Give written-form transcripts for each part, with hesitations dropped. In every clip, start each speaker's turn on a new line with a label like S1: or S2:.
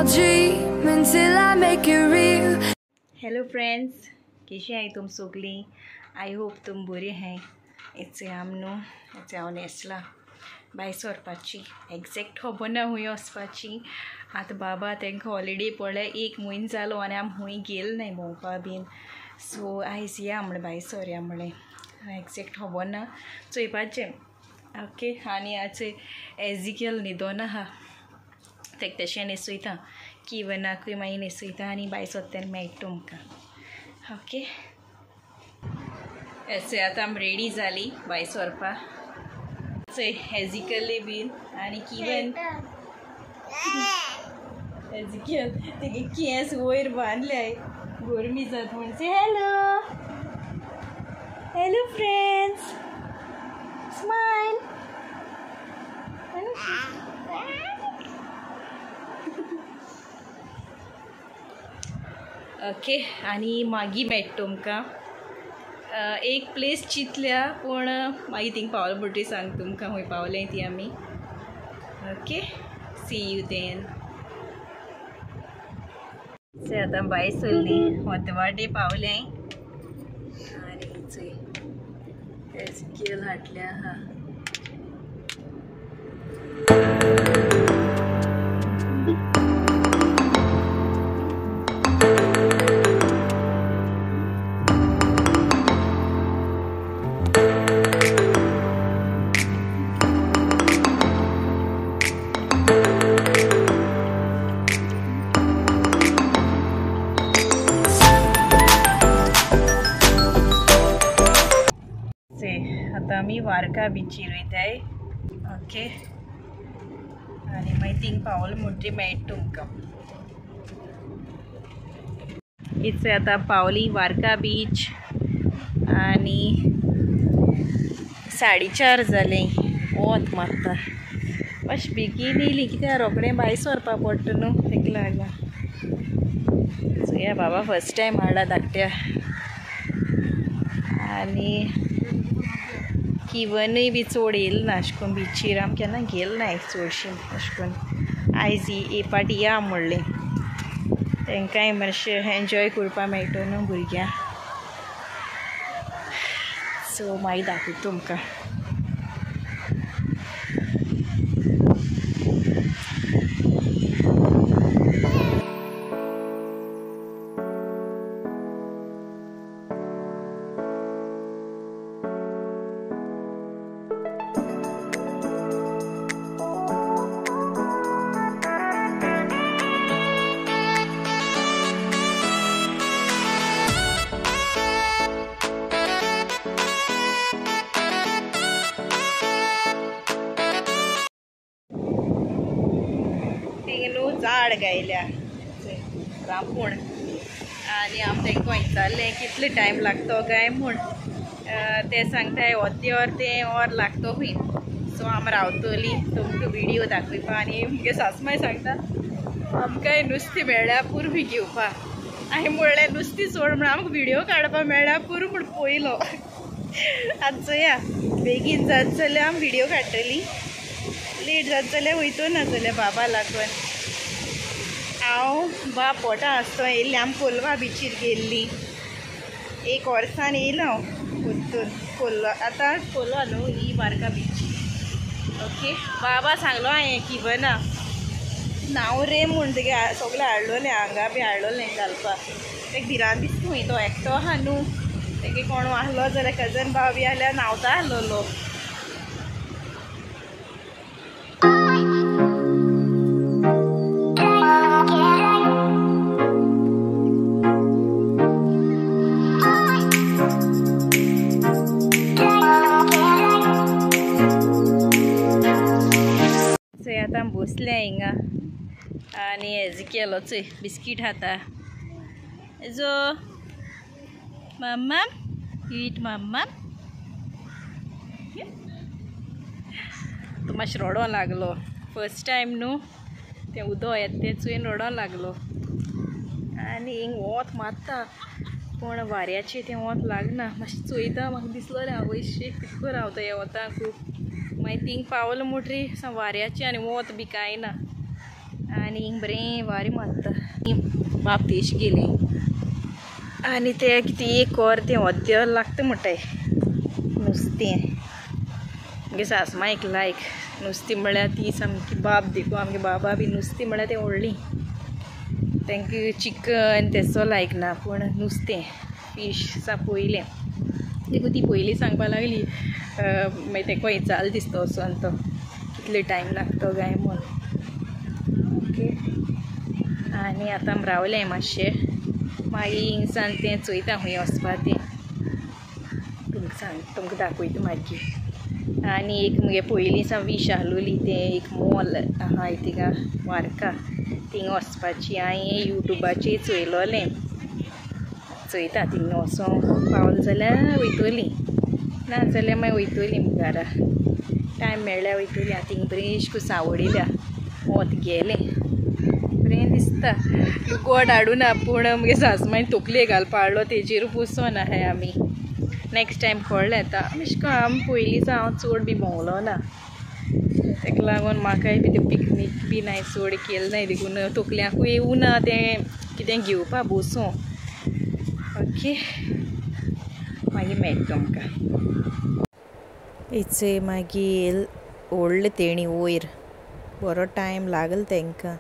S1: I'll dream until I make it real.
S2: Hello friends, कैसे हैं तुम सगळीं? I hope तुम बरी हैं। इथे आम न्हू इथे हांव न्हेसलां भायर सरपाची, एग्जॅक्ट खबर ना खूंय वचपाची। आतां बाबा तांकां हॉलिडे पडल्या, एक म्हयनो जालो आनी आमी खूंय गेल नाय भोंवपा बीन। सो आयज या म्हणलें भायर सरया म्हणलें, एग्जॅक्ट खबर ना, चोयपाचें। ओके, आनी आज एजिकेल न्हिदोन आहा, ताका तशें न्हेसयता, किवनाकूय मागीर न्हेसयता आनी भायर सरता तेन्ना मेळटा तुमकां। ओके, अशें आतां आमी रेडी जाली भायर सरपाक। चोय एजिकली बीन आनी किवन एजिकल तेगे केंस वयर बांदले, गरमी जाता म्हूण। Hello hello friends, smile. Okay, आनी मागीर मेळटा तुमकां। एक प्लेस चिंतल्या पूण मागीर थिंग पावल म्हणटरी सांग तुमकां खंय पावलें ती आमी। Okay, see you then. आतां भायर सरली, वतवाटे पावलें आनी चोय एजिकेल हाडल्या आहा। आतां आमी वार्का बिचीर वयताय। ओके, आनी मागीर थिंग पावल म्हणटरी मेळटा तुमकां। इथे आतां पावली वार्का बीच आनी 4:30 जालें, वत मारता। मातशें बेगीन येयली कित्याक रोखडें भायर सरपाक पडटा न्हू, तेका लागून। चोया बाबा फर्स्ट टायम हाडला धाकट्या, आनी किवनूय बी चड येयल ना अशें करून बिचीर आमी केन्ना गेल ना चडशीं अशें करून। आयज एक पाटी या म्हणलें, तांकांय मातशें एन्जॉय करपाक मेळटा न्हू भुरग्यांक। सो मागीर दाखयता तुमकां। झाड गायल्या रांपूण आनी आमी तांकां विचारलें कितले टायम लागतो काय म्हूण, ते सांगताय अर्दें वर तें वर लागतो खंय। सो आमी रावतली तुमकां व्हिडियो दाखयपा। आनी मुगे सासमाय सांगता आमकांय नुस्तें मेळ्ळ्या पुरो घेवपा। हांवें म्हणलें नुस्तें सोड म्हण आमकां व्हिडियो काडपा मेळ्ळ्या पुरो म्हूण पयलो। आतां चोया बेगीन जात जाल्यार आमी व्हिडियो काडटली, लेट जात जाल्यार वयतो ना जाल्यार बाबा लागून। हांव बा पोटा आसतो येयल्ली, आमी कोलवा बिचीर गेल्ली, एक वर्सान येयलो हांव परतून कोलवा। आतां कोलवा न्हू ही वार्का बीच। ओके, बाबा सांगलो हांवें किवना नांव रे म्हूण तेगे सगळें हाडलोलें, हांगा बी हाडलोलें घालपाक। तेका भिरांत दिसता खंय तो एकटो आहा न्हू, तेगे कोण आहलो जाल्यार कजन भाव बी आहल्यार न्हांवता आहलोलो। आतां बसले हिंगा आनी एजिकेलो चोय बिस्कीट खाता। एजो मम्मा ईट मम्मा, तो मातशें रडों लागलो फर्स्ट टायम न्हू, तें उदक येता तें चोयन रडों लागलो। आनी हिंग वत मारता पूण वाऱ्याचें तें वत लागना, मातशें चोयता म्हाका दिसलोलें आवयशी कितको रावता ह्या वताक खूब। मागीर थिंग पावल म्हणटरी वाऱ्याचें आनी वत बी कांय ना। आनी हिंग बरें वारें मारता. बापतीश गेली आनी ते कितें एक वर तें अर्दें लागता म्हणटाय नुस्तें. मगे सासमांयक लायक नुस्तें म्हळ्यार ती सामकी बाब देखून आमगे बाबा बी नुस्तें म्हळ्यार तें व्हडलीं. तांकां चिकन तेसो लायक ना पूण नुस्तें फीश सा पयलें देखून ती पयलीं सांगपा लागली. मागीर तेका विचारलें दिसता वचोन तो कितलो टायम लागतो काय म्हूण. ओके आनी आतां आमी रावलें मातशें. मागीर हिंगसान तें चोयता खंय वचपा तें तुमकां सांग तुमकां दाखयता मागीर. आनी एक मुगे पयलीं सावन वीश आहलोली तें एक मॉल आहा थिंगा वार्का थिंगा वचपाची. हांवें यूट्यूबाचेर चोयलोलें. चोयता थिंगा वचोंक पावल जाल्यार वयतोली ना जाल्यार मागीर वयतोली घरा. टायम मेळ्ळ्यार वयतोली. आतां थिंगा बरें अशें करून सावडिल्या वत गेलें बरें दिसता. गोड हाडूना पूण मुगे सासमांयन तकले घालपा हाडलो तेजेर बसोन आहाय आमी. नेक्स्ट टायम कळ्ळें आतां अशें करून आमी पयलींच हांव चड बी भोंवलो ना तेका लागून म्हाकाय बी तें पिकनीक बी नाय चड केलें नाय देखून तकल्यांकूय येवना तें कितें घेवपा बसूं. ओके मागीर मेळटा तुमकां. हेचे मागीर व्हडले तेणी वयर बरो टायम लागल तांकां.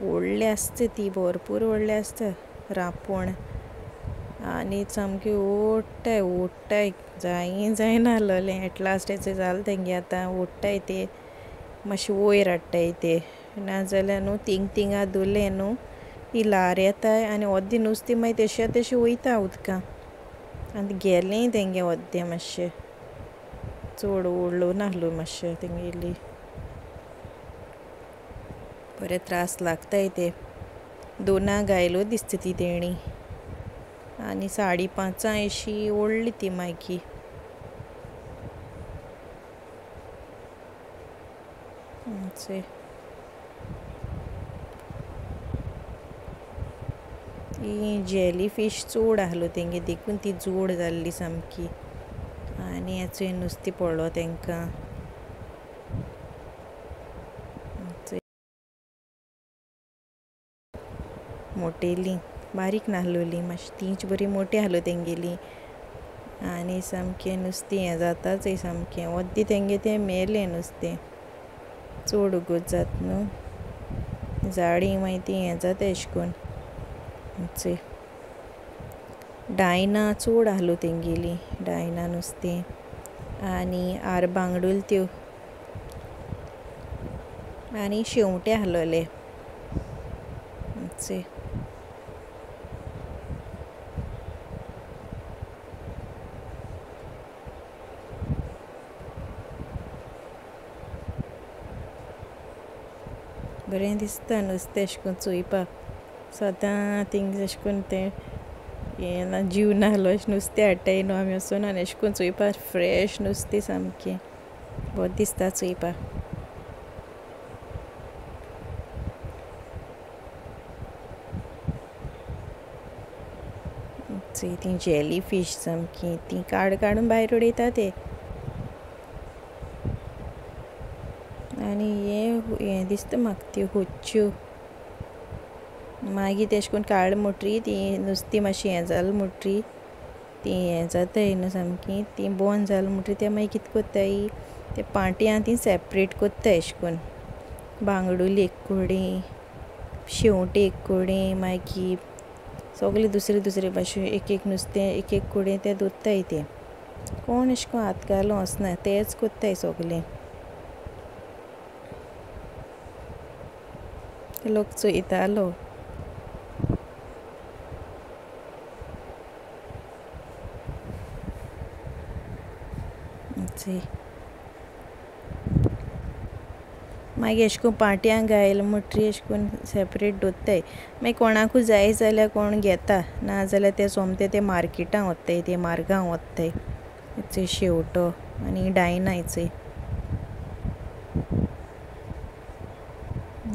S2: व्हडले आसता ती भरपूर व्हडले आसता रांपोण आनी सामकी ओडटाय ओडटाय जाय जायनाहलोलें. एट लास्ट हेचें जालें तेंगे आतां ओडटाय ते मातशें वयर हाडटाय ते नाजाल्यार न्हू थिंग थिंगा दवरलें न्हू ती ल्हार येताय आनी अर्दें नुस्तें मागीर तशें तशें वयता उदकां. आनी गेलेंय तेंगे अर्दें मातशें चड ओडलो नाहलो मातशें तेंगेली. बरे त्रास लागताय ते. दोना गायलो दिसता ती तेणी. आनी 5:30 अशी ओडली ती मागीर. ती जेली फीश चड आहलो तेंगे देखून ती जोड जाल्ली सामकी. आनी हेचें नुस्तें पडलो तांकां. मोटेली बारीक नाहलोली मातशी तींच बरी मोटी आहलो तेंगेली. आनी सामकें नुस्तें हें जाताच सामकें अर्दें तेंगे तें मेलें नुस्तें. चड उगत जाता न्हू जाळी मागीर ती हें जाता अशें करून. डायना चड आहलो तेंगेली डायना नुस्तें. आनी आर बांगडूल त्यो आनी शेंवटे आहलोले. बरें दिसता नुस्तें अशें करून चोयपाक. सदां थिंग अशें करून तें हें ना जीव नाहलो अशें नुस्तें हाडटाय न्हू आमी वचून आनी अशें करून चोयपाक फ्रेश नुस्तें सामकें बरें दिसता चोयपाक. ती जेली फीश सामकी ती काड काडून भायर उडयता ते. आनी हें दिसता म्हाका त्यो होच्च्यो. मागीर तेशें करून काडलें म्हणटरी ती नुस्तीं मातशें हें जालें म्हणटरी ती हें जाताय न्हू सामकी ती बोन जालें म्हणटरी तें मागीर कितें कोत्ताय ते पाट्यां ती सेपरेट कोत्ताय अशें करून. बांगडुली एक कडेन शेंवटे एक कडेन मागीर सगळे दुसरे दुसरे भाशेन एक एक नुस्तें एक एक कडेन तें दवरताय ते. कोण अशें करून हात घालूंक वचना तेच कोत्ताय सगळें. लोक चोयतालो. मागीर अशें करून पाट्यांक घायल म्हणटरी अशें करून सेपरेट दवरताय. मागीर कोणाकूय जाय जाल्यार कोण घेता ना जाल्यार ते सोमते ते मार्केटां वताय ते मार्गां वताय. शेंवटो आनी डायना चोय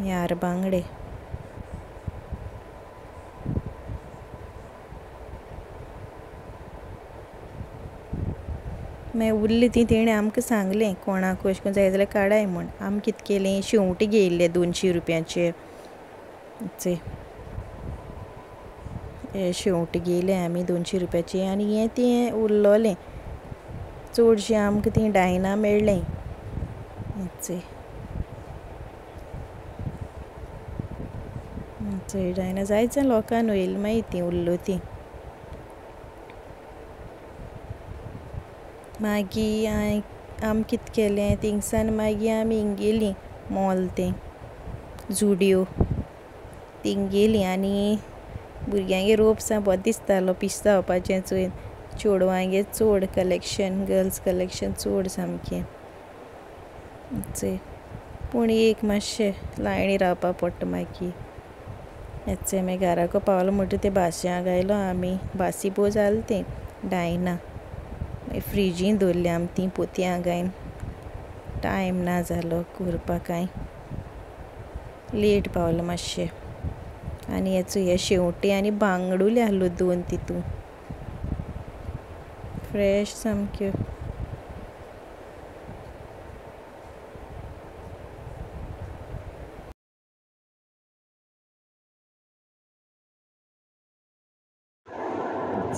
S2: यार बांगडे. मागीर उरली ती तेणें आमकां सांगलें कोणाक अशें करून जाय जाल्यार काडाय म्हूण. आमी कितें केलें, शेंवटी घेयल्ले 200 रुपयांचे. चोय हे शेंवटी घेयले आमी 200 रुपयाचे. आनी हें तें उरलोलें चडशें आमकां तीं डायना मेळ्ळें. चोय चोय डायना जायते लोकांक व्हेली मागीर ती उरलो ती. मागीर आमी कितें केलें थिंगसान मागीर आमी हिंग गेलीं मॉल तें जुडियो थिंग गेलीं. आनी भुरग्यांगे रोप्स बरो दिसतालो पिश जावपाचें चोयन. चेडवांगे चड कलेक्शन, गर्ल्स कलेक्शन चड सामकें. चोय पूण एक मातशें लायनी रावपा पडटा मागीर. हें मागीर घराको पावलो म्हणटा ते बाशा गायलो आमी, बासी पो जालें तें डायना. मागीर फ्रिजीन दवरली आमी तीं पोतयां गायन, टायम ना जालो करपाक कांय, लेट पावलो मातशें. आनी हेचो हे शेंवटे आनी बांगडुले आहल्यो 2 तितू फ्रेश सामक्यो.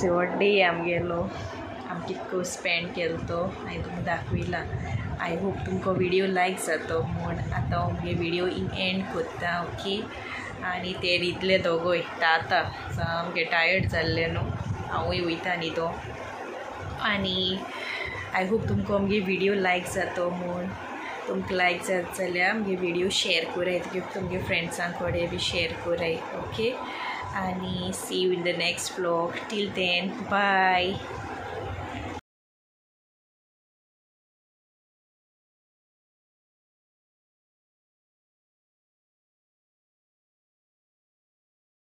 S2: चड डे आमगेलो आमी कितको स्पेंड केलो तो हांवें तुमकां दाखयला. I hope तुमकां व्हिडियो लायक जातो म्हूण. आतां हांव मुगे व्हिडियो हिंग एंड कोत्ता. ओके, आनी ते न्हिदले दोगोय ताता सामके टायर्ड जाल्ले न्हू, हांवूय वयता न्हिदो. आनी I hope तुमकां मुगे व्हिडियो लायक जातो म्हूण. तुमकां लायक जात जाल्यार मुगे व्हिडियो शेयर कराय, तुमगे फ्रेंड्सां कडेन बी शेयर कराय. ओके, आनी see you in the next vlog. Till then bye.